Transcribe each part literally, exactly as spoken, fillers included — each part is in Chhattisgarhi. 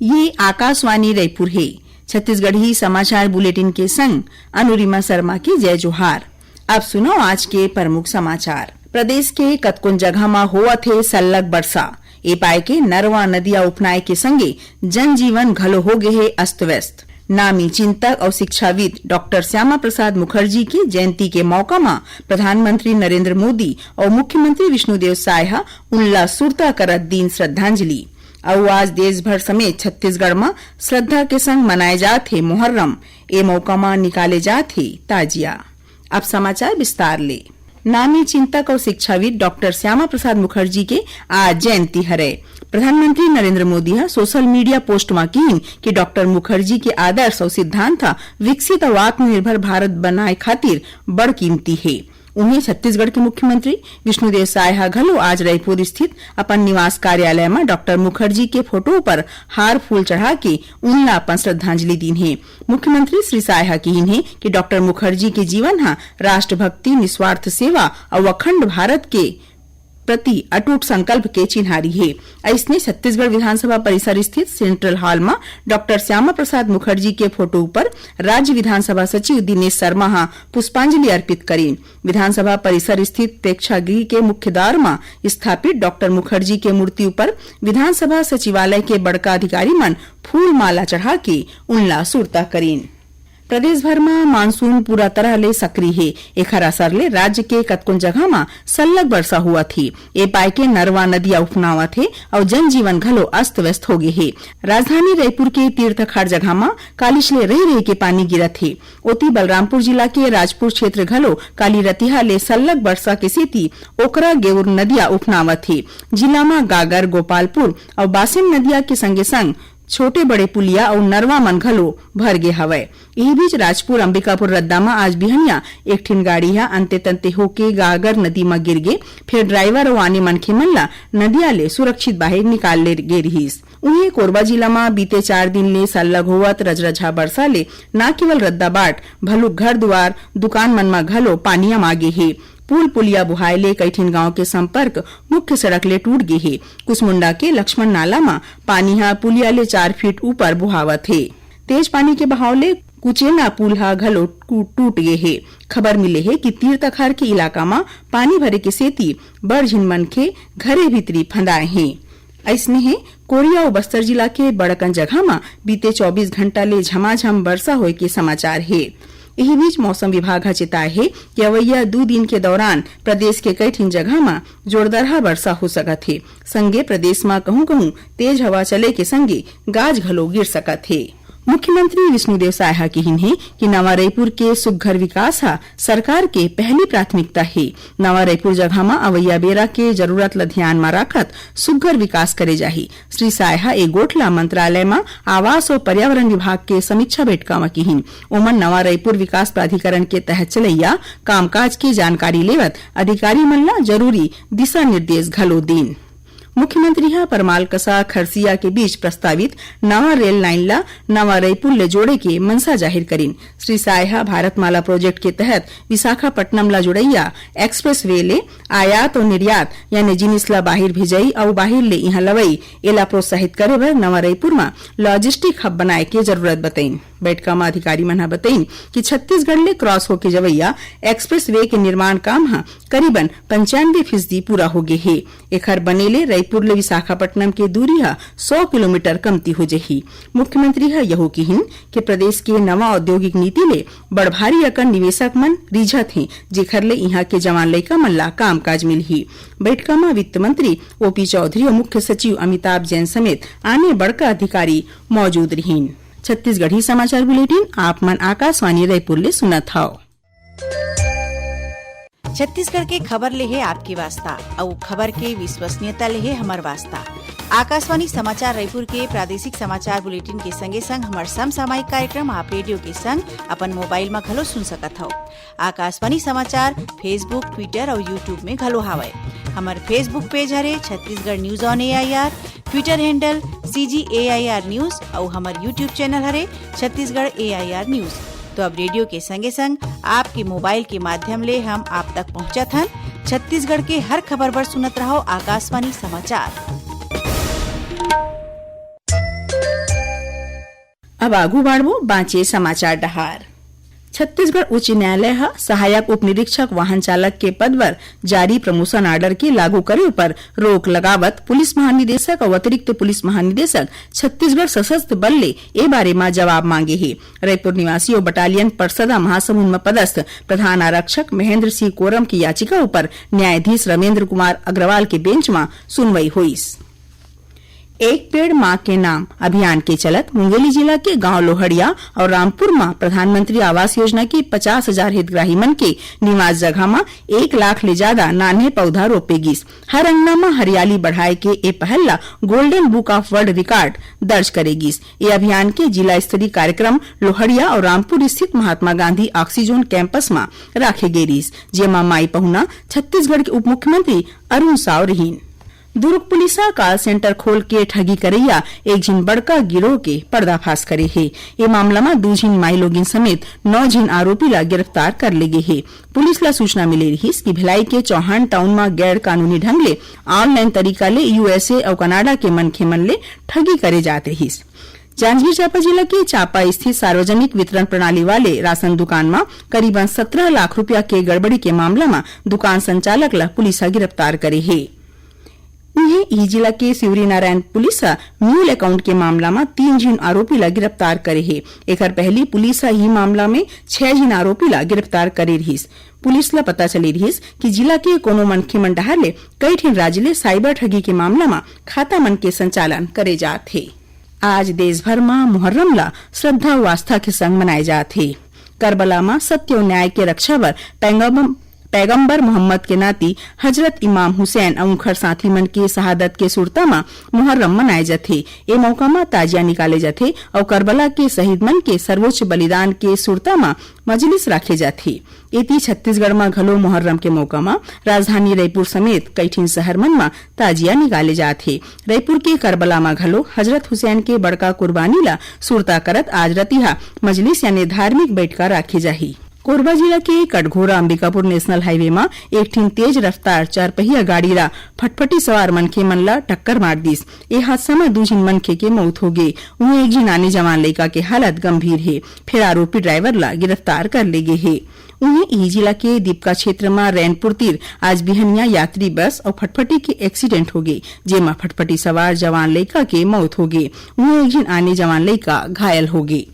ये आकाशवाणी रायपुर हे। छत्तीसगढ़ी समाचार बुलेटिन के संग अनुरिमा शर्मा के जय जोहार। अब सुनव आज के प्रमुख समाचार। प्रदेश के कतकोन जगह म होवत हे सल्लग बरसा। ए पाय के नरवा नदिया उफनाय के संगे जनजीवन घलो हो गे हे अस्त व्यस्त। नामी चिंतक अउ शिक्षाविद डॉक्टर श्यामा प्रसाद मुखर्जी के जयंती के मौका म प्रधानमंत्री नरेंद्र मोदी अउ मुख्यमंत्री विष्णुदेव साय ह उनला सुरता करत दीन श्रद्धांजलि। अउ आज देश भर समेत छत्तीसगढ़ म श्रद्धा के संग मनाए जात हे मुहर्रम। ए मौका म निकाले जात हे ताजिया। अब समाचार विस्तार ले। नामी चिंतक अउ शिक्षाविद डॉक्टर श्यामा प्रसाद मुखर्जी के आज जयंती हरय। प्रधानमंत्री नरेंद्र मोदी ह सोशल मीडिया पोस्ट म किहिन कि डॉक्टर मुखर्जी के आदर्श अउ सिद्धांत ह विकसित अउ आत्मनिर्भर भारत बनाए खातिर बड़ कीमती हे। उहें, छत्तीसगढ़ के मुख्यमंत्री विष्णुदेव साय ह घलो आज रायपुर स्थित अपन निवास कार्यालय म डॉक्टर मुखर्जी के फोटो ऊपर हार फूल चढ़ा के उनला अपन श्रद्धांजलि दीन हे। मुख्यमंत्री श्री साय ह किहिन हे कि डॉक्टर मुखर्जी के जीवन ह राष्ट्रभक्ति, निस्वार्थ सेवा अउ अखंड भारत के प्रति अटूट संकल्प के चिन्हारी हे। अइसने, छत्तीसगढ़ विधानसभा परिसर स्थित सेंट्रल हॉल म डॉक्टर श्यामा प्रसाद मुखर्जी के फोटो ऊपर राज्य विधानसभा सचिव दिनेश शर्मा ह पुष्पांजलि अर्पित करीन। विधानसभा परिसर स्थित प्रेक्षागृह के मुख्य द्वार म स्थापित डॉक्टर मुखर्जी के मूर्ति ऊपर विधानसभा सचिवालय के बड़का अधिकारी मन फूल माला चढ़ा के उनला सुरता करीन। प्रदेश भर म मानसून पूरा तरह ले सक्रिय हे। एखर असर ले राज्य के कतकोन जगह म सल्लग बरसा होवत हे। ए पाय के नरवा नदिया उफनावत हे अउ जनजीवन घलो अस्त व्यस्त हो गे हे। राजधानी रायपुर के तीर तखार जगह म कालिस ले रहि रहि के पानी गिरत हे। ओती, बलरामपुर जिला के राजपुर क्षेत्र घलो काली रतिहा ले सल्लग बरसा के सेती ओकरा गेउर नदिया उफनावत हे। जिला म गागर, गोपालपुर अउ बासिम नदिया के संगे संग छोटे बड़े पुलिया अउ नरवा मन घलो भर गे हवय। इही बीच, राजपुर अंबिकापुर रद्दा म आज बिहनिया एक ठिन गाड़ी ह अंते तंते होके गागर नदी म गिर गे, फेर ड्राइवर अउ आने मनखे मन ला नदिया ले सुरक्षित बाहिर निकाल ले गे रिहिस। उहें, कोरबा जिला म बीते चार दिन ले सल्लग होवत रजरझा बरसा ले न केवल रद्दा बाट, भलुक घर दुवार, दुकान मन म घलो पानी अमा गे हे। पुल पुलिया बोहाय ले कई ठिन गांव के संपर्क मुख्य सड़क ले टूट गे हे। कुसमुंडा के लक्ष्मण नाला म पानी ह पुलिया ले चार फीट ऊपर बोहावत हे। तेज पानी के बहाव ले कुचेना पुल ह घलो टू-, टूट गे हे। खबर मिले हे कि तीर तखार के इलाका म पानी भरे के सेती बड़ झिन मनखे घरे भीतरी फंदाए हे। अइसने हे, कोरिया अउ बस्तर जिला के बड़कन जगह म बीते चौबीस घंटा ले झमाझम बरसा होए के समाचार हे। इही बीच, मौसम विभाग ह चेताए हे कि अवइया दू दिन के दौरान प्रदेश के कई ठिन जगह म जोरदरहा बरसा हो सकत हे। संगे प्रदेश म कहूं-कहूं तेज हवा चले के संगे गाज घलो गिर सकत हे। मुख्यमंत्री विष्णुदेव साय ह किहिन हे कि नवा रईपुर के सुग्घर विकास ह सरकार के पहली प्राथमिकता हे। नवा रईपुर जगह म अवइया बेरा के जरूरत ल ध्यान म राखत सुग्घर विकास करे जाही। श्री साय ह ए गोठ ल मंत्रालय म आवास अउ पर्यावरण विभाग के समीक्षा बैठका म किहिन। ओमन नवा रईपुर विकास प्राधिकरण के तहत चलइया कामकाज के जानकारी लेवत अधिकारी मन ल जरूरी दिशा निर्देश घलो दीन। मुख्यमंत्री ह परमालकसा खरसिया के बीच प्रस्तावित नवा रेल लाइन ल नवा रईपुर ले जोड़े के मंशा जाहिर करिन। श्री साय ह भारतमाला प्रोजेक्ट के तहत विशाखापट्टनम ल जोड़इया एक्सप्रेस वे ले आयात अउ निर्यात, यानी जिनिस ल बाहिर भेजई अउ बाहिर ले इहां लवई, एला प्रोत्साहित करे बर नवा रईपुर म लॉजिस्टिक हब बनाए के जरूरत बतइन। बैठका म अधिकारी मन ह बतइन कि छत्तीसगढ़ ले क्रॉस होके जवइया एक्सप्रेस वे के निर्माण काम ह करीबन पंचानवे फीसदी पूरा हो गे हे। एखर बने ले रईपुर ले विशाखापट्टनम के दूरी ह सौ किलोमीटर कमती हो जही। मुख्यमंत्री ह यहू किहिन कि प्रदेश के नवा औद्योगिक नीति ले बड़ भारी अकन निवेशक मन रिझत हें, जेखर ले इहां के जवान लइका मन ला कामकाज मिलही। बैठका म वित्त मंत्री ओपी चौधरी अउ मुख्य सचिव अमिताभ जैन समेत आने बड़का अधिकारी मौजूद रिहिन। छत्तीसगढ़ी समाचार बुलेटिन आप मन आकाशवाणी रायपुर ले सुनत हव। छत्तीसगढ़ के खबर ले हे आपके वास्ता, अउ खबर के विश्वसनीयता ले हे हमर वास्ता। आकाशवाणी समाचार रायपुर के प्रादेशिक समाचार बुलेटिन के संगे संग हमर समसामयिक कार्यक्रम आप रेडियो के संग अपन मोबाइल म घलो सुन सकत हव। आकाशवाणी समाचार Facebook, Twitter अउ YouTube में घलो हावय। हमर Facebook पेज हरे Chhattisgarh news on AIR, Twitter handle CG AIR news अउ हमर YouTube चैनल हरे छत्तीसगढ़ एआईआर न्यूज। तो अब रेडियो के संगे संग आपके मोबाइल के माध्यम ले हम आप तक पहुंचत हन। छत्तीसगढ़ के हर खबर बर सुनत रहव आकाशवाणी समाचार। अब आगू बाढ़बो बांचे समाचार डहार। छत्तीसगढ़ उच्च न्यायालय ह सहायक उप निरीक्षक वाहन चालक के पद बर जारी प्रमोशन आर्डर के लागू करे ऊपर रोक लगावत पुलिस महानिदेशक अउ अतिरिक्त पुलिस महानिदेशक छत्तीसगढ़ सशस्त्र बल ले ए बारे म जवाब मांगे हे। रईपुर निवासी अउ बटालियन परसदा महासमुंद म पदस्थ प्रधान आरक्षक महेंद्र सिंह कोरम की याचिका ऊपर न्यायाधीश रमेंद्र कुमार अग्रवाल के बेंच म सुनवाई होइस। एक पेड़ मां के नाम अभियान के चलत मुंगेली जिला के गांव लोहड़िया अउ रामपुर म प्रधानमंत्री आवास योजना के पचास हजार हितग्राही मन के निवास जगह म एक लाख ले ज्यादा नान्हे पौधा रोपे गिस। हर अंगना म हरियाली बढ़ाए के ए पहल ला Golden Book of World Record दर्ज करे गिस। ए अभियान के जिला स्तरीय कार्यक्रम लोहड़िया अउ रामपुर स्थित महात्मा गांधी ऑक्सीजोन कैंपस म राखे गे रिहिस, जेमा माई पहुना छत्तीसगढ़ के उप मुख्यमंत्री अरुण साव रिहिन। दुर्ग पुलिस ह कॉल सेंटर खोल के ठगी करइया एक झिन बड़का गिरोह के पर्दाफाश करे हे। ए मामला म दू झिन माईलोगिन समेत नौ झिन आरोपी ला गिरफ्तार कर ले गे हे। पुलिस ला सूचना मिले रिहिस कि भिलाई के चौहान टाउन म गैर कानूनी ढंग ले ऑनलाइन तरीका ले यूएसए अउ कनाडा के मनखे मन ले ठगी करे जात रिहिस। जांजगीर चांपा जिला के चांपा स्थित सार्वजनिक वितरण प्रणाली वाले राशन दुकान म करीबन सत्रह लाख रुपया के गड़बड़ी के मामला म दुकान संचालक ला पुलिस ह गिरफ्तार करे हे। उहें, इही जिला के शिवरीनारायण पुलिस ह म्यूल अकाउंट के मामला म तीन झिन आरोपी ला गिरफ्तार करे हे। एखर पहली पुलिस ह इही मामला म छह झिन आरोपी ला गिरफ्तार करे रिहिस। पुलिस ला पता चले रिहिस कि जिला के कोनो मनखे मन डहार ले कई ठिन राज्य ले साइबर ठगी के मामला म खाता मन के संचालन करे जात हे। आज देश भर म मुहर्रम ला श्रद्धा अउ आस्था के संग मनाए जात हे। करबला म सत्य अउ न्याय के रक्षा बर पैगम-, पैगंबर मोहम्मद के नाती हजरत इमाम हुसैन अउ उंखर साथी मन के शहादत के सुरता म मुहर्रम मनाए जथे। ए मौका म ताजिया निकाले जथे अउ करबला के शहीद मन के सर्वोच्च बलिदान के सुरता म मजलिस राखे जाथे। एती छत्तीसगढ़ म घलो मुहर्रम के मौका म राजधानी रईपुर समेत कई ठिन शहर मन म ताजिया निकाले जात हे। रईपुर के करबला म घलो हजरत हुसैन के बड़का कुर्बानी ला सुरता करत आज रतिहा मजलिस यानी धार्मिक बैठका राखे जाही। कोरबा जिला के कटघोरा अंबिकापुर नेशनल हाईवे म एक ठिन तेज रफ्तार चारपहिया गाड़ी ला फटफटी सवार मनखे मन ला टक्कर मार दिस। ए हादसा म दू झिन मनखे के मौत हो गे, उहें एक झिन आने जवान लइका के हालत गंभीर हे। फेर आरोपी ड्राइवर ला गिरफ्तार कर ले गे हे। उहें, इही जिला के दीपका क्षेत्र म रैनपुर तीर आज बिहनिया यात्री बस अउ फटफटी के एक्सीडेंट हो गे, जेमा फटफटी सवार जवान लइका के मौत हो गे। उहें, एक झिन आने जवान लइका घायल हो गे।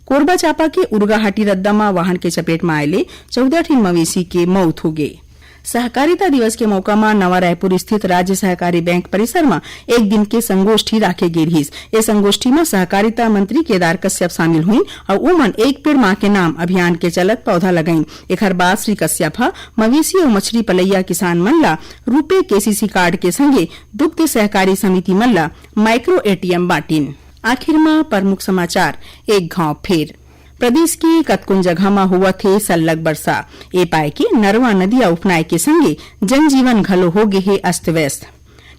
कोरबा चांपा के उरगाहाटी रद्दा म वाहन के चपेट म आए ले चौदह ठिन मवेशी के मौत हो गे। सहकारिता दिवस के मौका म नवा रायपुर स्थित राज्य सहकारी बैंक परिसर म एक दिन के संगोष्ठी राखे गे रिहिस। ए संगोष्ठी म सहकारिता मंत्री केदार कश्यप शामिल हुइन अउ उमन एक पेड़ मां के नाम अभियान के चलत पौधा लगाइन। एखर बाद श्री कश्यप ह मवेशी अउ मछली पलइया किसान मन ला रुपे केसीसी कार्ड के संगे दुग्ध सहकारी समिति मन ला माइक्रो एटीएम बांटिन। आखिर म प्रमुख समाचार एक घाव फेर। प्रदेश के कतकोन जगह म होवत हे सल्लग बरसा। ए पाय के नरवा नदिया उफनाय के संगे जनजीवन घलो हो गे हे अस्त व्यस्त।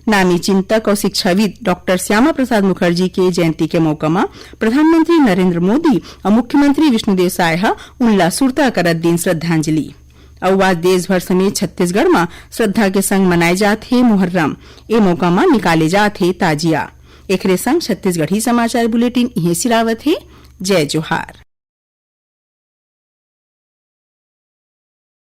नामी चिंतक अउ शिक्षाविद डॉक्टर श्यामा प्रसाद मुखर्जी के जयंती के मौका म प्रधानमंत्री नरेंद्र मोदी अउ मुख्यमंत्री विष्णुदेव साय ह उनला सुरता करत दिन श्रद्धांजलि। अउ आज देश भर समेत छत्तीसगढ़ म श्रद्धा के संग मनाए जात हे मुहर्रम। ए मौका म निकाले जात हे ताजिया। एखरे संग छत्तीसगढ़ी समाचार बुलेटिन इहें सिरावत हे। जय जोहार।